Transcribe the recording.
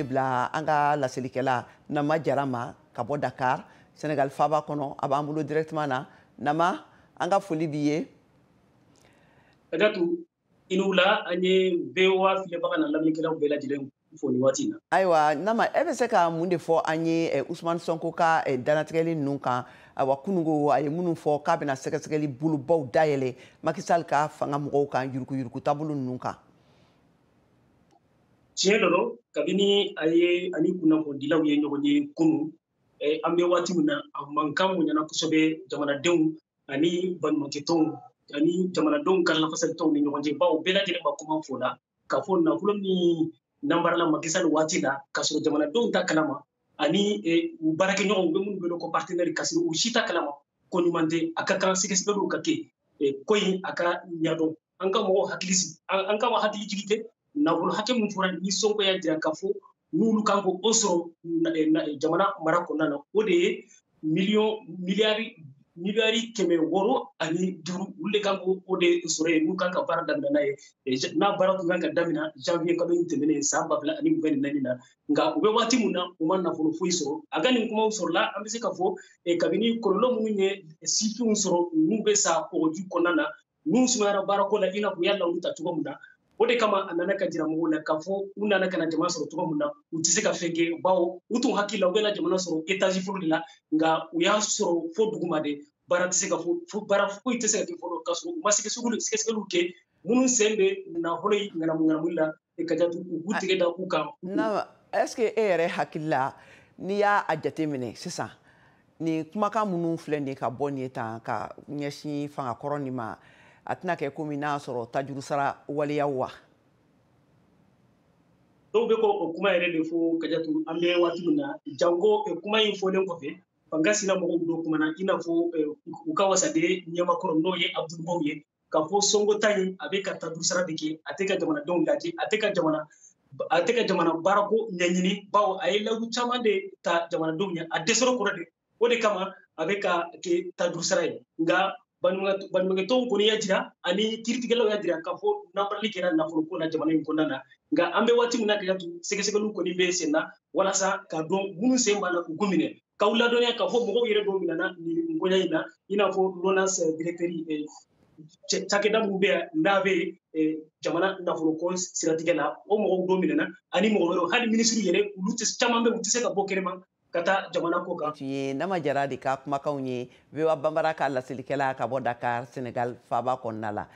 bila an ka laselikɛla Nama Jara ma ka bɔ Dakar, Sénégal faaba kɔnɔ. A b'an bolo directement na. Nama, an ka foli b'i ye. Kadatu, i ni wula. An ye VOA filɛbaga na lamɛnnikɛlaw bɛɛ lajɛlen fo nin waati in na. Ayiwa Nama, e bɛ se ka mun de fɔ an ye Ousmane Sonko ka dannatigɛli ninnu kan? Ayiwa, kununko a ye minnu fɔ k'a bɛna sɛgɛsɛgɛli bolobaw dayɛlɛ Macky Sall ka fanga mɔgɔw kan, yuruguyurugu taabolo ninnu kan. Tiɲɛ dɔ don, kabini a ye ani kunnafonidilaw ye ɲɔgɔn ye kunun, an bɛ waati min na, a mankan bonyana kosɛbɛ jamanadenw ani baɲumankɛtɔnw ani jamanadenw ka lafasalitɔnw ni ɲɔgɔn cɛ, bawo bɛɛ lajɛlen ma kuma fo la k'a fɔ nafolo min nanbarala Macky Sall waati la k'a sɔrɔ jamanadenw ta kalama ani u baarakɛɲɔgɔnw bɛ minnu wele ko partenaire, k'a sɔrɔ u si ta kalama, ko ɲuman tɛ. A ka kan sɛgɛsɛgɛliw ka kɛ, ko in a ka ɲɛdɔn. An ka mɔgɔw hakili sigi, an ka hakili jigi tɛ nafolo hakɛ min fɔra ni Sonko y'a jira k'a fɔ n'olu kan k'o sɔrɔ jamana mara kɔnɔna na, o de ye miliyɔn miliyari 605. Olu de kan k'o de sɔrɔ yen n'u kan ka baara daminɛ n'a ye, n'a baara tun kan ka daminɛ janvier kalo in tɛmɛnen san 2024 na. Nka u bɛ waati min na, u ma nafolo foyi sɔrɔ. A ka nin kumaw sɔrɔla, an bɛ se ka fɔ kabini kɔlɔlɔ minnu ye sifinw sɔrɔ n'u bɛ sa kɔgɔji kɔnɔna na, n'u sumayara baarako la, i n'a fɔ u y'a lawuli ta cogo min na. O de kama a nana ka jira mɔgɔw la k'a fɔ u nana ka na jama sɔrɔ cogo min na, u tɛ se ka fɛn kɛ, bawo u tun hakili la u bɛna jamana sɔrɔ étage fɔlɔ de la, nka u y'a sɔrɔ fo duguma de. Baara tɛ se ka fɔ, baara foyi tɛ se ka kɛ fɔlɔ k'a sɔrɔ u ma sɛgɛsɛgɛliw kɛ minnu sen bɛ nafolo in ŋanamu ŋanamu la ka jate u k'u tigɛ da u kan. Non, est-ce que e yɛrɛ hakili la, n'i y'a jateminɛ sisan, nin kumakan minnu filɛ nin ye ka bɔ nin ye tan ka ɲɛsin fangakɔrɔ nin ma, a tɛna kɛ komi n'a sɔrɔ tajuru sara waleyaw wa? Dɔw bɛ ko o kuma yɛrɛ de fɔ, Kajatu. An bɛ waati min na, janko kuma in fɔlen kɔfɛ, fanga sina mɔgɔw dɔ kumana, i n'a fɔ u ka wasaden ɲɛmakɔrɔ n'o ye Abdoul Mbow ye, k'a fɔ Sonko ta in a bɛ ka tajuru sara de kɛ, a tɛ ka jamanadenw lajɛ, a tɛ ka jamana baarako ɲɛɲini, bawo a ye layidu caman de ta jamanadenw ye, a dɛsɛr'o kɔrɔ de. O de kama a bɛ ka kɛ tajuru sara ye. Nka baɲumankɛtɔnw kɔni y'a jira ani kiiritigɛlaw y'a jira k'a fɔ nafarali kɛra nafoloko la jamana in kɔnɔna na. Nka an bɛ waati min na, Kajatu, sɛgɛsɛgɛliw kɔni bɛ sen na walasa k'a dɔn minnu sen b'a la, u k'u minɛ. K'aw ladɔnniya k'a fɔ mɔgɔw yɛrɛ dɔw minɛna nin koɲɛ in na, i n'a fɔ LONASE directeur, cakɛda min bɛ yan n'a bɛ jamana nafoloko siratigɛ la, o mɔgɔw dɔ minɛna, ani mɔgɔ wɛrɛw, hali minisiri yɛrɛ, olu tɛ caman bɛ, u tɛ se ka bɔ kɛnɛma ka taa jamana ko kan. Tun ye Nama Jara de ka kumakanw ye, VOA Banbara ka laselikɛla ka bɔ Dakar, Sénégal faaba kɔnɔna la.